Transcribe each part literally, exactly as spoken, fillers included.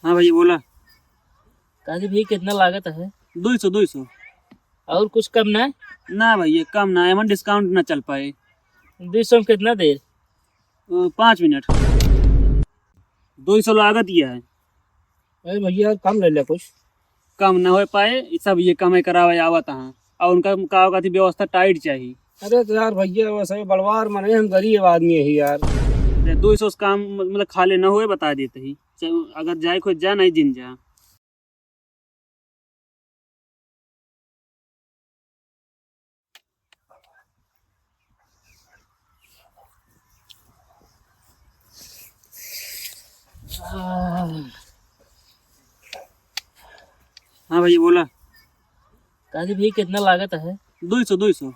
हाँ भैया, बोला। काजी भैया, कितना लागत है? दुई सौ, दुई सौ। और कुछ कम ना? ना भैया, कम ना, एमन discount ना चल पाए। दुई सौ में कितना देर? अ, पाँच मिनट। दुई सौ लागत ही है। अरे भैया, कम ले ले कुछ। कम ना हो पाए, ई सब ये कमाई करावे आवत हैं, और उनका का, का थी व्यवस्था tight चाहिए। अरे तो यार भैया, वैसे बड़वार मने, हम गरीब आदमी है यार। अरे दुई सौ से काम मतलब खाले ना होए, बता देते ही। चल, अगर जाए खोज जा, नहीं जिन जा। हाँ भैया, बोला। काजी भैया, कितना लागत है? दुई सौ, दुई सौ।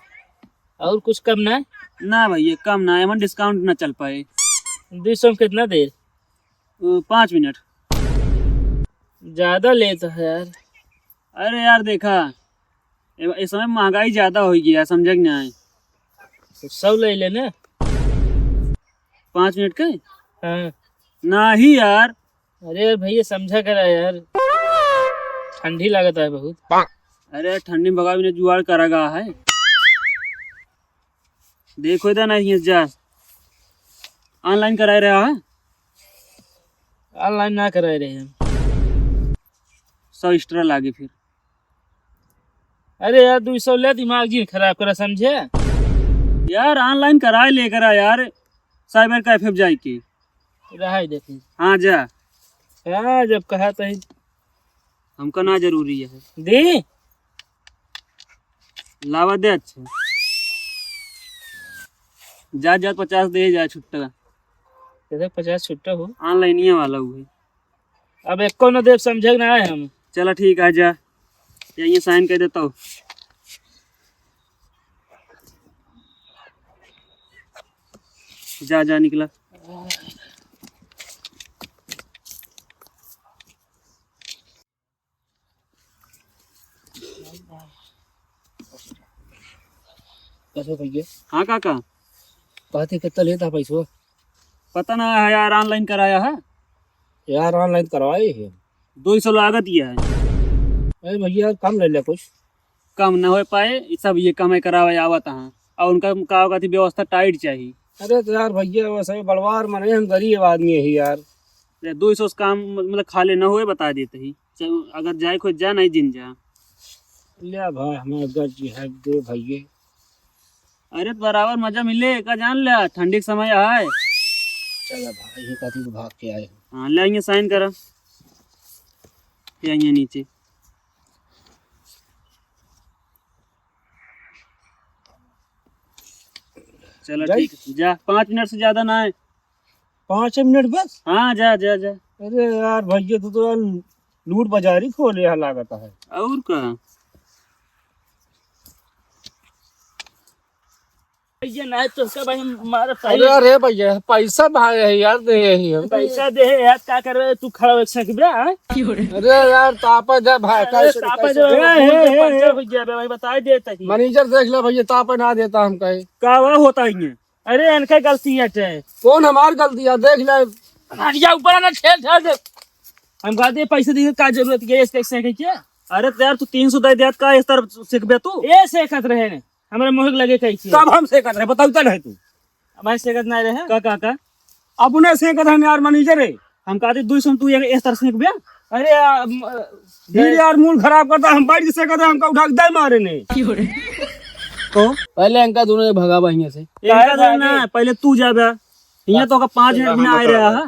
और कुछ कम ना? ना भैया, कम ना, एमन discount ना चल पाए। दुई सौ में कितना देर? अ, पाँच मिनट। ज्यादा लेत है यार। अरे यार, देखा, ए, इस समय महंगाई ज्यादा हो गया, समझे कि नहीं? तो सौ ले लेना। पाँच मिनट के? हाँ। नहीं यार। अरे यार भैया, समझा करा यार, ठंडी लागत है बहुत। अरे ठंडी में भगावे ने जुगाड़ करा गा है। देखो इधर नहीं जा, online कराए रहा है। Online ना कराए रहे हम। सौ extra लागे फिर। अरे यार, दुई सौ ले, दिमाग जिन खराब करा, समझे? यार, online कराए लेकर आ यार, cyber cafe पे जाए के। रहाई देते। हाँ, जा। हाँ, जब कहा तो ही। हमका ना जरूरी है। दे। लावा दे, अच्छा। जा, जा, पचास दे, जा, छुट्टा। कैसे पचास छुट्टा हो? Online ही वाला हुए। अब एको न देब, समझे ना है हम। चला ठीक है, जा, यहीं sign कर देता हूँ। जा, जा, निकला। कैसे भैया? हाँ काका। कहते कितना लेता पैसवा? पता ना है यार, online कराया है। यार, online करवाए है। दुई सौ लागत ही है। अरे भैया, कम ले ले कुछ। कम ना हो पाए, ई सब ये कमाई करावे आवत हैं, और उनका का कहती व्यवस्था tight चाहिए। अरे तो यार भैया, वैसे बड़वार मने, हम गरीब आदमी है यार। अरे दुई सौ से काम मतलब खाले ना होए, बता देते ही। चल, अगर जाए खोज जा, नहीं जिन जा। ले भाई, हमें गज है दे भैया। अरे तो बराबर मजा मिले, का जान ले, ठंडी के समय है। चल भाई, ये कथी को भाग के आए हो? हाँ, ले आइए, sign करा। ये आइए नीचे। चलो जाई? ठीक, जा, पाँच मिनट से ज्यादा ना है। पाँच मिनट बस? हाँ, जा, जा, जा। अरे यार भैया, तू तो यार लूट बाजारी खोले यहाँ लागत है। और का? भैया, ना तो उसका भाई हम मारा अरे, अरे भैया, पैसा भाई है यार, दे ही हम। पैसा दे है यार, का करबे तू खड़ा हो एक second बे, हाँ? अरे यार, तापा जा भाई, अरे, कैसे तापा पैसा जो दे? है, ए, ए, ए, पंचर हो गया बे, भाई, बता देता ही। Manager देख ले भैया, तापा ना देता हम कहीं। का हुआ होता ही है? अरे, इनका गलती है टे। कौन हमार गलती है? देख ले। हटिया ऊपर ना ठेल, ठेल दे। हम कहते हैं, पैसे देने का जरूरत है, इस, इस, इस, क्या? अरे तो यार, तू तीन सौ दे दिया, का इस तरह सीख बे तू? ए, सेकत रहे ने। हमरे मुँह के लगे कही छिए। तब हम सेकत रहे, बताऊ तो नहीं तू। अब भाई सेकत नहीं रहे। का, का, का? अपने सेकत है यार, manager है। हम कहते, दुई सौ तू ये इस तरह सीख बे। अरे, आ, म-, फिर यार, मूड खराब करता, हम बैठ के सेकत है, हमका उठा के दे मारे ने। तो? पहले इनका दोनों के भगावा हियाँ से। इनका काहे दोनों भागे? ना, पहले तू जा बे। हियाँ तो का पाँच मिनट बिना आए रहा है।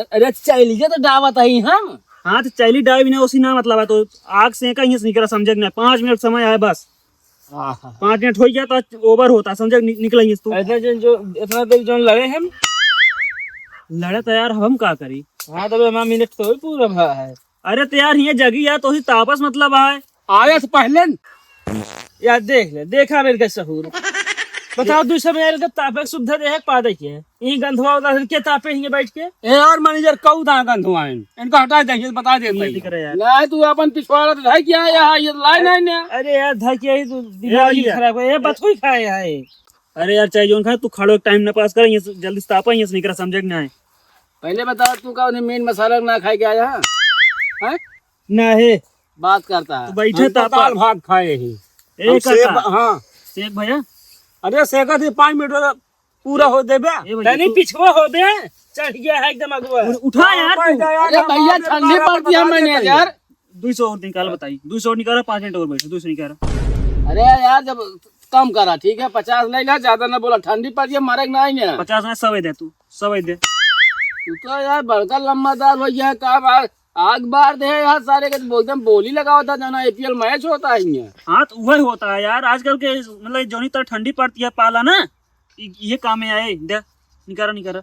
अरे, चैली के तो डावत हई हम। हाँ, तो चैली डावे बिना ओसी ना मतलब है, तो आग से का हियाँ से निकला, समझे कि नहीं? पाँच मिनट समय है बस। आहा। पाँच मिनट हो गया तो over होता, समझे कि नि-, निकला हियाँ से तू। ऐसे जो, जो इतना देर जो लड़े हम। लड़े तो यार, हम का करी? हाँ, तो हमारा मिनट तो पूरा भा है। अरे तो यार, हियाँ जगी यार, तो ही तापस मतलब है। आया से पहले न। यार देख ले, देखा मेरे का सहूर। बताओ, दुई सौ में आयल के तापे के सुविधा देहे के पा दे के। ई गंधवा उधर के तापे हिंगे बैठ के। ए यार manager, कऊ दा गंधवा है। इनका हटा दे, ये बता दे ये भाई। दिख रहा है यार। नहीं, तू अपन पिछवाड़ा तो ढाई किया है यहाँ, ये line है ना। अरे यार, ढाई किया ही तो दिमाग ही भैया। खराब है। ये बात कोई खाए है। अरे यार, चाहे जोन खाए, तू खड़ो टाइम ना पास कर, ये जल्दी से तापा, ये से निकला, समझे कि नहीं? पहले बता, तू का उन्हें main मसाला ना खाए के आया है? हैं? नहीं। बात करता है। तू बैठे हम तो तापा। दाल भात खाए ही। ए हम सेब, काका। हाँ। सेब भैया। अरे सेकत ही पाँच मिनट वाला पूरा हो देबे। ए भैया, तनी तू पिछुआ हो बे। चढ़ गया है एकदम अगुआ। उ-, उठा यार हाँ, तू। जा यार, अरे हम भैया, आपके ठंडी बारह पड़ती है बता मैंने देते हैं। यार। दुई सौ और निकाल बताई। दुई सौ और निकाल, पाँच मिनट और बैठो, दुई सौ निकाल। अरे यार, जब कम करा, ठीक है, पचास ले ला, ज्यादा ना बोला, ठंडी पड़ गया, मरे के ना आएंगे। पचास ना, सौ दे तू, सौ दे। तू तो यार बड़का लम्बादार हो गया है, का बात? आग बार दे यार, सारे के एकदम बोली लगावा था, जाना एपीएल मैच होता है यहाँ। हाँ, तो वही होता है यार, आजकल के मतलब जोनी तरह ठंडी पड़ती है, पाला ना, इ-, ये काम में आए, दे, निकारा, निकारा,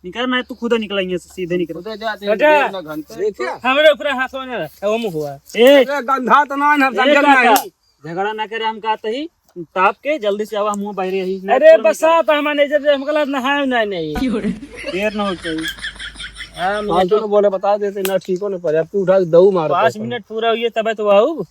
निकारा, नहीं तू खुद निकला यहाँ से, सीधे निकला। खुदे जाते हैं, अच्छा। देख ना घंटे। देखिए। हमरे ऊपर हाथ होने रहा, वो मुँह हुआ। ए, अरे गंधा तो ना, हम ए, समझल काका, नहीं। झगड़ा ना करे, हम कहते ही ताप के जल्दी से आवा, हम बाहर ही। अरे बरसात है, हमारे नजर से हमका लग नहाए ना नहीं। देर ना हो चाहिए। हाँ, फालतू तो बोले बता देते ना, ठीक हो ना पड़े, अब तू उठा के दऊ मार पाँच दे। मिनट पूरा हुई है तब तो आऊ।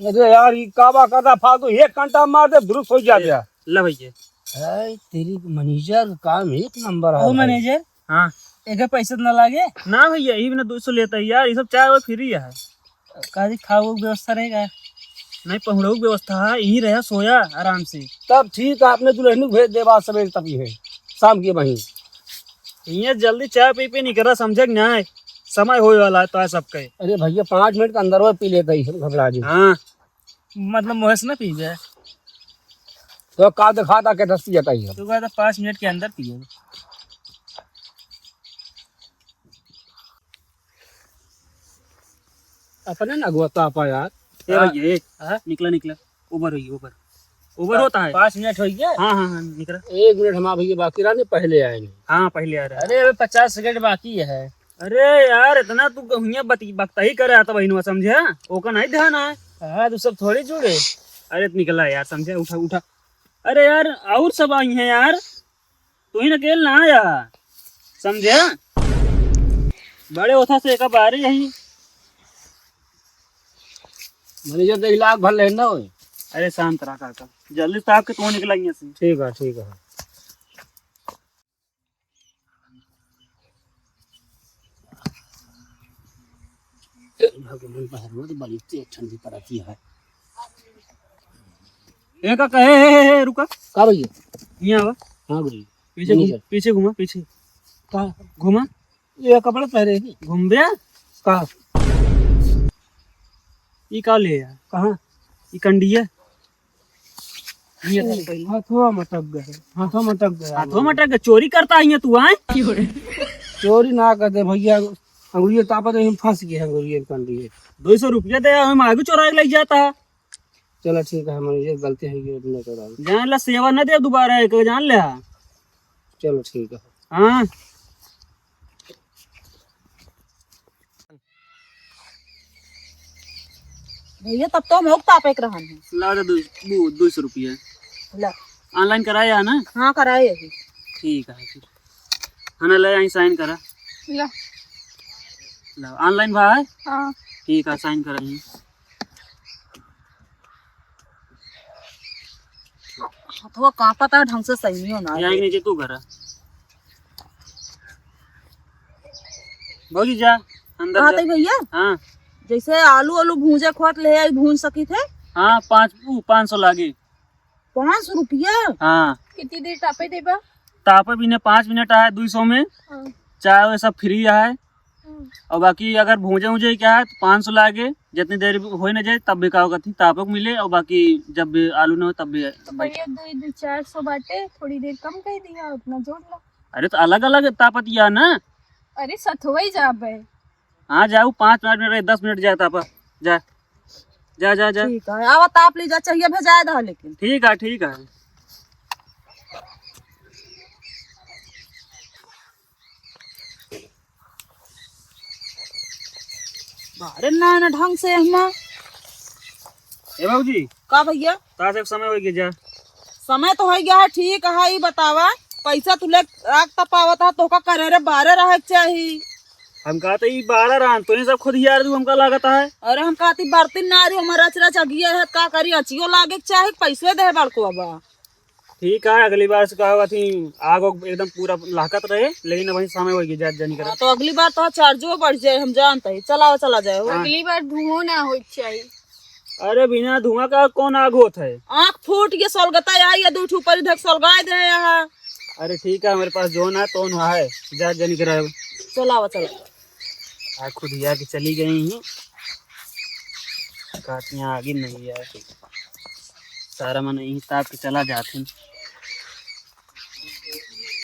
अरे यार, ई का बा करता फालतू, एक घंटा मार दे, दुरुस्त हो जाते हैं। ला भैया। है, तेरी मैनेजर काम एक नंबर है ओ भाई। मैनेजर, हाँ। एके पैसे तो ना लागे? ना भैया, यही बिना दो सौ लेता है यार, ये सब चाय वो फ्री है। काजी खाओ व्यवस्था रहेगा? नहीं, पहुड़ो की व्यवस्था है, यहीं रहे, सोया आराम से। तब ठीक है, अपने दुल्हन को भेज दे, बात सवेरे तक ही है, शाम के वहीं। ये जल्दी चाय पी पी निकला, समझे कि नहीं? समय होए वाला है तो है सबके। अरे भैया, पाँच मिनट के अंदर वो पी लेता ही, हम घबरा जी। हाँ। मतलब मुँह से ना पीबे। तो का दिखाता के दस पियता ही है। तो कहता पाँच मिनट के अंदर पिए। अपने ना गुआ तापा यार। ए भैया, ए, हाँ? निकला, निकला। ऊपर होइए, ऊपर। ऊपर होता है। पाँच मिनट हो गया? हाँ, हाँ, हाँ, निकला। एक मिनट हमारा भैया बाकी रहा, नहीं पहले आए नहीं। हाँ, पहले आ रहा है। अरे, अबे पचास सेकंड बाकी है। अरे यार, इतना तू हुइया बती-, बकता ही करे आता बहिनवा, समझे? ओका नहीं ध्यान है। हाँ, तू सब थोड़ी जुड़े। अरे, निकला यार, समझे? उठा, उठा। अरे यार, और सब आई हैं यार। तू ही अकेल ना आया, समझे? बड़े ओथा से एक बारे यही। मैनेजर देख लाख भर लेना होए। अरे शांत रहा काका, जल्दी से आपके तू निकला यहाँ से। ठीक है, ठीक है। भगवान, बाहर में तो बड़ी तेज ठंडी पड़ती है। ए काका, ए, ए, ए, ए, रुका। का भैया? यहाँ आवा। हाँ भैया। पीछे घूम, भैया। पीछे घुमा, पीछे। का? घुमा। ये कपड़ा पहने ही। घूम बे। का? ई का ले यार? कहाँ? ई कंडिया। ये ओ, पहले। हाथवा मटक गए, हाथवा मटक गया। हाथवा मटक गया, चोरी करता है ये तू, आए? चोरी ना करते भैया, अंगुरिया तापत है, फंस गए अंगुरिया कंडिया। दो सौ रुपया दे, हम आगे चोरा के ले जाता। चलो ठीक है, हमारी ये गलती है, ये अपने करा। जान ला, सेवा न दे दोबारा एक, जान ले। चलो ठीक है। हाँ। भैया, तब तो हम लोग तापे के रहन है। ला दे दो, दो, दो सौ रुपया। ला। Online कराया है ना? हाँ, कराए अभी। ठीक है फिर। हमें ले आई sign करा। ला। ला, online भा है? हाँ। ठीक है, sign करा ही। हथवा कांपता है, ढंग से सही नहीं होना। यहाँ के नीचे तू करा। भौजी जा, अंदर कहा जा। थे भैया? हाँ। जैसे आलू, आलू भूंजे खोत ले आई, भूंज सकी थे? हाँ, पाँच, ऊ, पाँच सौ लागे। पाँच सौ रुपया? हाँ। कितनी देर तापे देबा? तापे भी ने पाँच मिनट आए, दो सौ में। हाँ। चाय वो सब free आए। हाँ। और बाकी अगर भूंजे, भूंजे क्या है, तो पाँच सौ लागे, जितनी देर भी होई ना जाए, तब भी का होगा, तापक मिले, और बाकी जब भी आलू ना हो, तब भी तो भैया, दो, दो, चार सौ बाटे, थोड़ी देर कम कर दिया, अपना जोड़ लो। अरे, तो अलग-अलग तापत या ना। अरे, सथवई जाबे। हाँ, जाऊ, पाँच, पाँच मिनट रहे, दस मिनट जाए तापा। जा, जा, जा, जा। ठीक है, आवा ताप ली जा, चाहिए भेजाए दहा लेकिन। ठीक है, ठीक है। बारे ना, ना ढंग से हमा। ए बाबूजी। का भैया? तास एक समय हो गया जा। समय तो हो गया है, ठीक है, ई बतावा, पैसा तू ले राख त पावत है, तोका करे रे बारे रहे के चाही। हम कहते ई बारह रहन, तो ये सब खुद ही यार तू हमका लागत है। अरे हम कहती बर्तन ना रही, हमारा रच रच अगिया है, का करी, अचियो लागे के चाही, पैसवे दे बड़को बाबा। ठीक है, अगली बार से का होगा थी, आग वाग एकदम पूरा लहकत रहे, लेकिन अब वही समय होगी, जात जानी हाँ, करब। तो अगली बार तो चार्जो बढ़ जाए, हम जानते ही। चलावा, चला जाए हो। हाँ। अगली बार धुआं ना होए के चाहिए। अरे, बिना धुआं का कौन आग होत है? आँख फूट के सोलगता यहाँ, ये दू ठो ऊपर इधर सोलगाए दे यहाँ। अरे ठीक है, हमारे पास जो ना तो ना है, जात जानी करब। चलावा, चला। आ खुद ही आके चली गई ही। कहती हैं आगे नहीं है। सारा मन यहीं ताप के चला जात ही।